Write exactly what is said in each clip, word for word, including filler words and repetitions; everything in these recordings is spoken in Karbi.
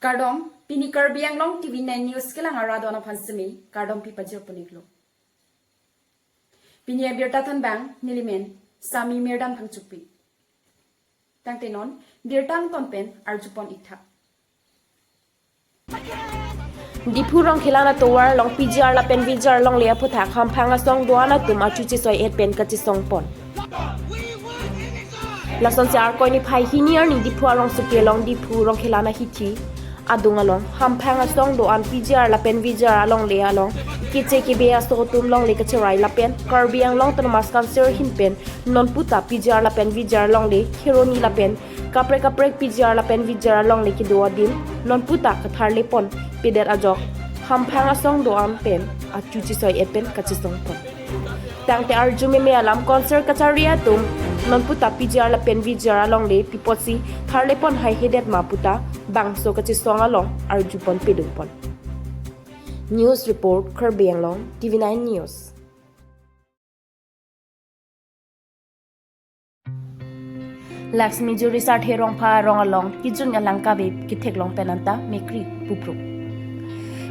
Kardom, pini Karbi Anglong T V nine News kelang arat aphan semi kardom pi pajir pon iklo. Pini abirta thanbang nelimen Sami Mirdan Phangchokpi. Tangte non birta angton pen arjupon iktha. Diphu Rongkhela atovar along P G R lapen V G R longle aphuthak hamphang asong do-an atum achu chesoi-et pen kachesongpon. Lasonsi Arkoi niphai hini arni Diphu arongsopi along Diphu Rongkhela hithi adung along hamphang asong do-an P G R lapen V G R alongle along keche kebe aso atum longle kacherai lapen Karbi Anglong Autonomous Council ahin pen nonputa P G R lapen V G R longle kheroni lapen kaprek kaprek P G R lapen V G R longle kedo adim nonputa katharlepon pedet ajok hamphang asong do-an pen achu chesoi-et pen kachesongpon. Tangte arju meme alam council kachari atum nonputa P G R lapen V G R alongle pi apotsi tharlepon haihedet ma puta bangso kachesong along arjupon pedungpon. News report, Karbi Anglong T V nine News. Laxmi Juri Sarthe Rongpha arong along kejun alang kave ketheklong pen anta mekri pupru.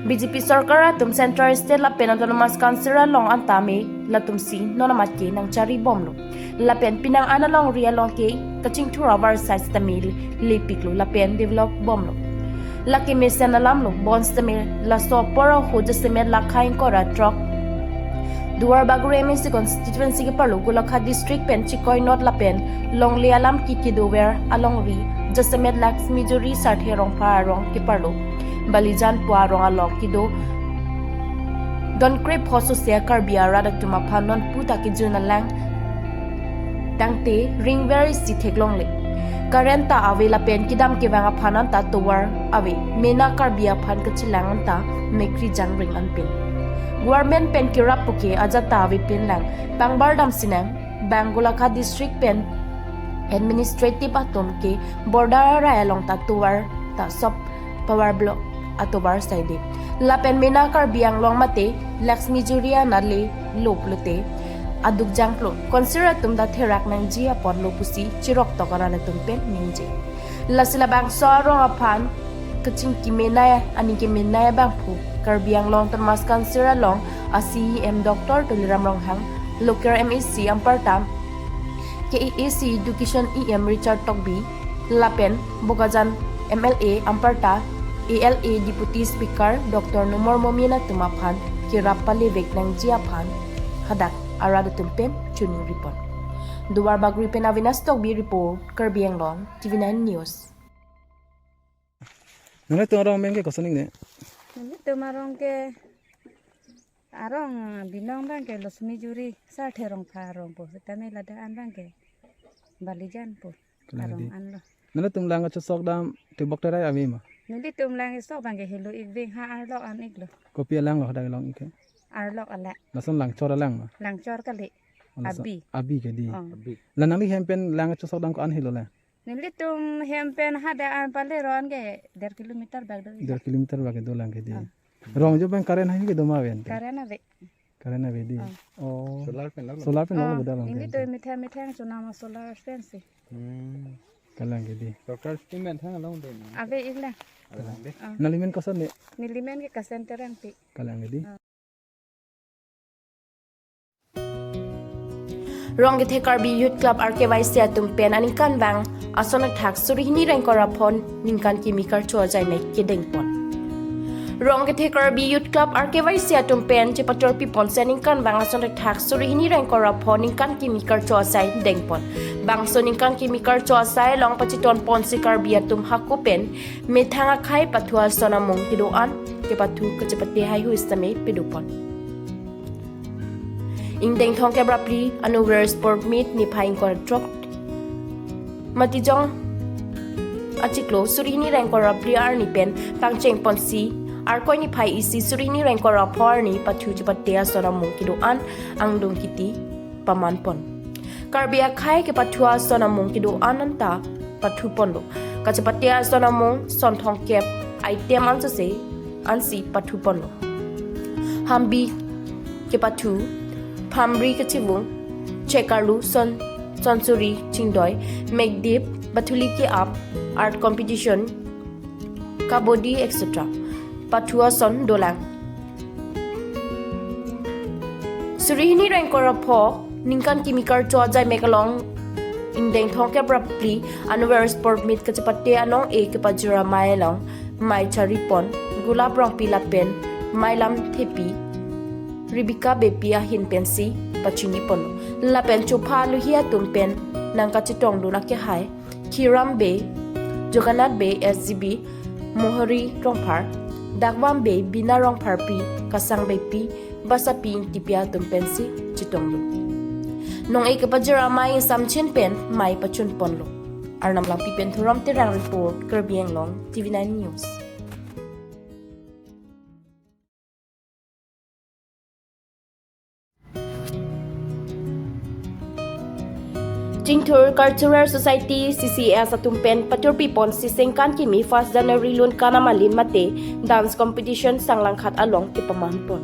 B J P sorkar atum Central State lapen Autonomous Council along anta me latumsi non amat ke nangchari bomlo. Lapen penang an alongri along ke kachingthur avarsai sitame lepiklo lapen develop bomlo. Lake mesen alamlo, bonsitame laso apor ahut jasemet lakha ingkoi ra throk Duarbagori M A C constituency keparlo Golaghat district pen Chikoi North lapen longle alam ke kedover alongri jasemet Laxmi Juri Sarthe Rongpha arong keparlo Balijan pu arong along kedo donkre pho sose Karbi arat atum aphan nonputa kejun alang tangte ringver isi theklongle. Current ta ave lapen kedam kevang aphan anta tovar ave. Mena Karbi aphan kachelang anta mekri jangring anpin. Government pen kerap puke ajat ta ave pinlang. Pangbar dam sinang bang Golaghat district pen administrative atum ke border arai along ta tovar ta sop power block atovar saide. Lapen mena Karbi Anglong mate Laxmi Juri anat le lo pulote aduk jangplo. Council atum ta therak nangji apotlo pusi chirok tok arat atum pen ningje. Lasi labangso arong aphan kachingki menai aning kemenai abangphu Karbi Anglong Autonomous Council along a C E M Doctor Tuliram Ronghang, local M A C anparta K A A C Education E M Richard Tokbi, lapen Bokajan M L A anparta A L A Deputy Speaker Doctor Numal Momin atum aphan kerap palevek nangji aphan hadak arat atum pen choningri pon. Duarbagori pen Avinas Tokbi report, Karbi Anglong T V nine News. Nanglitum arong amen ke koson ingne? Nanglitum arong ke arong binong abang ke Laxmi Juri Sarthe Rongpha arong po. Sitame ladak an abang ke Balijan po. Kalang arong di. Anlo. Nanglitum lang kachesok dam tebok terai ave ma? Nanglitum lang kesok abang ke helo ik veng ha arlok an iklo. Kopi alang lo hadak long ik ke? Arlok alang. Lason langchor alang ma? Langchor kali. Oh, lason abi. Abi ke di. Oh. Abi. La nangli hem pen lang kachesok dam ko-an helo la? Nanglitum hem pen hadak an pale ron ke der kilometer bak do. Der kilometer bak do lang ke di. Ah. Rong jo pen current hai ke do ma ven ke? Current ave. Current ave di. Ah. Oh. Solar pen lo. Solar pen lo. Ah, boda lang ke. Nanglitum methang methang chonam solar pen si. Hmm. Kalang ke di. Doctor Steven thang along de. Ave ik lang. Ave lang de. Ah. Nangli men koson ne? Neli men ke Kasen Terangpi. Kalang ke di. Ah. Rong kethe Karbi Youth Club R K Y C atum pen aningkanvang ason athak suri hini ra ingkoi ra pho ningkan kimi karcho ajai mek kedengpon. Rong kethe Karbi Youth Club R K Y C atum pen chepator pipon si aningkanvang ason athak suri hini ra ingkoi ra pho ningkan kimi karcho asai dengpon. Bangso ningkan kimi karcho asai along pachiton pon si Karbi atum hako pen methang akhei pathu ason amung kedo-an kepathu kachepate haihui sitame pedupon. Ingdeng thomkep ra phli Anniversary Sport Meet niphai ingkoi ra throk Matijong achiklo suri hini ra ingkoi ra phli arni pen pangcheng pon si Arkoi niphai isi suri hini ra ingkoi ra pho arni pathu chepate ason amung kedo-an angdung kiti paman pon. Karbi akhei kepathu ason amung kedo-an anta pathu ponlo. Kachepate ason amung son thomkep item ansose ansi pathu ponlo. Hambi kepathu, phamri kachivung, chekarlu son, sonsuri chingdoi, mekdip, bathuli ke-ap, art competition, kabodi, et cetera. Pathu ason dolang. Suri hini ra ingkoi ra pho ningkan kimi karcho ajaimek along ingdeng thomkep ra phli Anniversary Sport Meet kachepate anong-e kepajir amei along mei charipon Gulap Rongpi lapen Mailam Thepi, Rebecca Beypi ahin pensi pachiniponlo. Lapen chopha aluhi atum pen nangkachetongdun akehai Khiram Bey, Joganath Bey, S G B, Mohori Rongphar, Dakvam Bey, Bina Rongpharpi, Kasang Beypi, Basapi Ingtipi atum pensi chetongdun. Nong-e kepajir amei ingsamchin pen mei pachunponlo. Arnam Langpi pen Thurom Terang report, Karbi Anglong, T V nine News. Chingthur Cultural Society, C C S atum pen paturpiponsi sengkan kimi first January Lunkan Amalin mate dance competition Sanglangkhat along kepamanpon.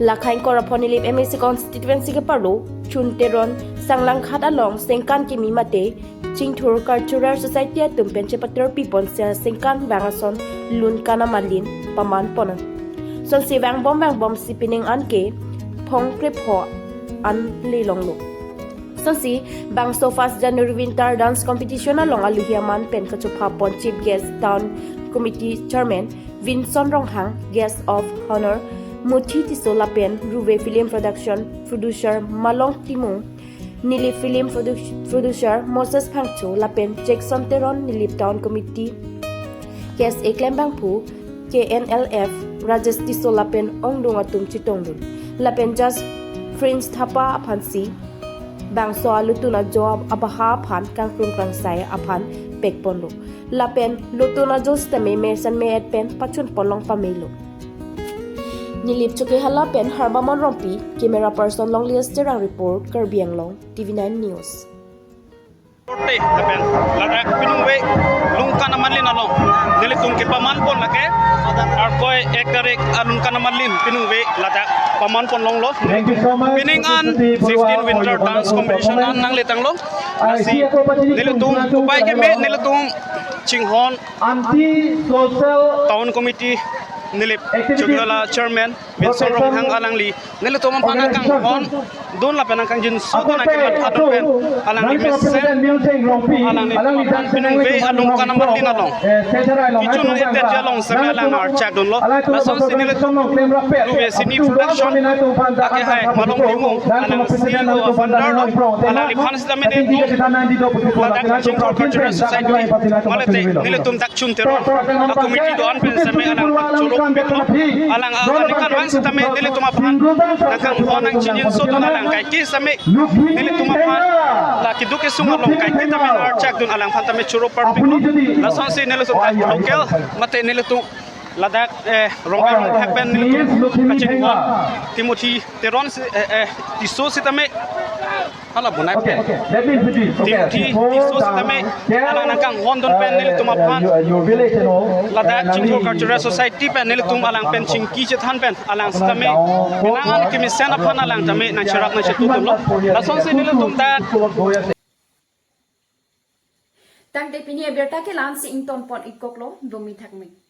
Lakha ingkoi ra pho Nilip M A C constituency keparlo Chun Teron Sanglangkhat along sengkan kimi mate Chingthur Cultural Society atum pen chepaturpiponsi sengkan vang ason Lunkan Amalin pamanpon. Sonsi vangbom vangbomsi pining an ke phongkre pho an lelonglo. Sonsi bangso first January Winter Dance Competition along aluhi aman pen kachophapon Chief Guest Town Committee Chairman Vinson Ronghang, Guest of Honor Muthi Tisso lapen Ruve Film Production Producer Malong Timung, Nilip Film Produ- Producer Moses Phangcho lapen Jackson Teron, Nilip Town Committee, K S A Klembangphu, K N L F Rajesh Tisso lapen ongdung atum chetongdun. Lapen Judge Prince Thapa aphansi bangso alutun ajo abaha aphan kangkrung kangsai aphan pekponlo. Lapen lutun ajo sitame mesen me-et pen pachunpon long pamelo. Nilip Chokihola pen Harbamon Rongpi, camera person Longlius Terang report, Karbi Anglong, T V nine News. Korte lapen ladak piningve Lunkan Amalin along nelitum kepamanpon lake arkoi ek tarik a Lunkan Amalin piningve ladak pamanpon longlo. Thank you so much. Pining an fifteen Winter Dance Competition an nangletanglo. Lasi nelitum upai keme nelitum chinghon Anti social Town Committee Nilip activity Chokihola Chairman Vinson Ronghang alangli nelitum aphan nangkanghondun lapen nangkangjinso dun nangkematha dun pen alangli mesen alangli aphan piningve a Lunkan Amalin along kichun-e-det along seme alang archakdunlo. Lasonsi nelitum Ruve Cine Production akehai Malong Timung, alang C E O founder lo, alangliphan sitame nelitum ladak Chingthur Cultural Society malete nelitum dak Chun Teron a committee do-an pen seme alang choro pilo. Alang a aningkanvang sitame nelitum aphan nangkanghon nangchingjinso dun alang kaike seme nelitum aphan la keduk kesung along kaike tame archakdun alangphan tame choro parpiklo. Lasonsi nelitum dak local mate nelitum ladak, eh, Rongkai Rongthak pen nelitum kachinghon Timothy Teron si, eh, eh, Tisso sitame hala bonai pen. Timothy Tisso sitame alang nangkanghondun pen nelitum aphan ladak Chingthur Cultural Society pen nelitum alang pen chingki chethan pen alang sitame penang an kemesen aphan alang tame nangcherap nangchetudunlo. Lasonsi nelitum dak. Tangte pini abirta ke la-ansi ingtonpon-ikoklo, domi thakmi.